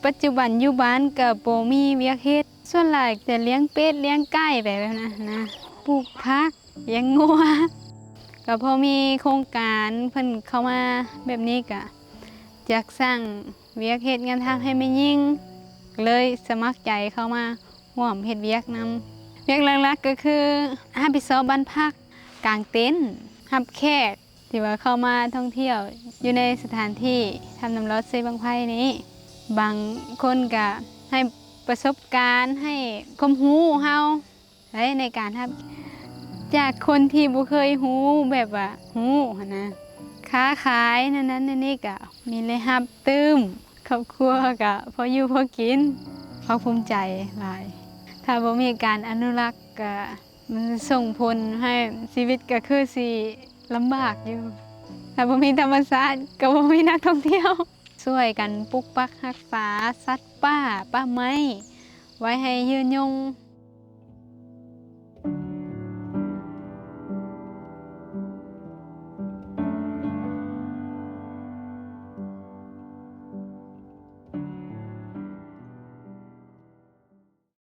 ປັດຈຸບັນຢູ່ບ້ານກໍບໍ່ມີວຽກເຮັດ ສ່ວນຫຼາຍຈະລ້ຽງເປັດລ້ຽງໄກ່ໄປແບບນັ້ນນະ ປູກຜັກ ລ້ຽງງົວ ກໍພໍມີໂຄງການເພິ່ນເຂົ້າມາແບບນີ້ ກໍຢາກສ້າງວຽກເຮັດງານທຳໃຫ້ແມ່ຍິງ ກໍເລີຍສະໝັກໃຈເຂົ້າມາຮ່ວມເຮັດວຽກນຳ. ວຽກຫຼັກໆກໍຄືຮັບຜິດຊອບບ້ານພັກ, ກາງເຕັນ, ຮັບແຂກ ທີ່ວ່າເຂົ້າມາທ່ອງທ່ຽວຢູ່ໃນສະຖານທີ່ຖ້ຳນ້ຳລອດເຊບັ້ງໄຟນີ້ ບາງຄົນກະໃຫ້ປະສົບການ ໃຫ້ຄວາມຮູ້ເຮົາໃນ ໃນການຮັບ ຈາກຄົນທີ່ບໍ່ເຄີຍຮູ້ ແບບວ່າຮູ້ຫັ້ນນະ ຄ້າຂາຍນັ້ນໆ ນີ້ກະມີລາຍຮັບຕື່ມ ຄອບຄົວກະພໍຢູ່ພໍກິນ ພາກພູມໃຈຫຼາຍ. ຖ້າບໍ່ມີການອະນຸລັກກະ ມັນສົ່ງຜົນໃຫ້ຊີວິດກໍຄືຊິລຳບາກຢູ່ ຖ້າບໍ່ມີທຳມະຊາດກໍບໍ່ມີນັກທ່ອງທ່ຽວ ຊ່ວຍກັນປົກປັກຮັກສາສັດປ່າ ປ່າໄມ້ ໄວ້ໃຫ້ຍືນຍົງ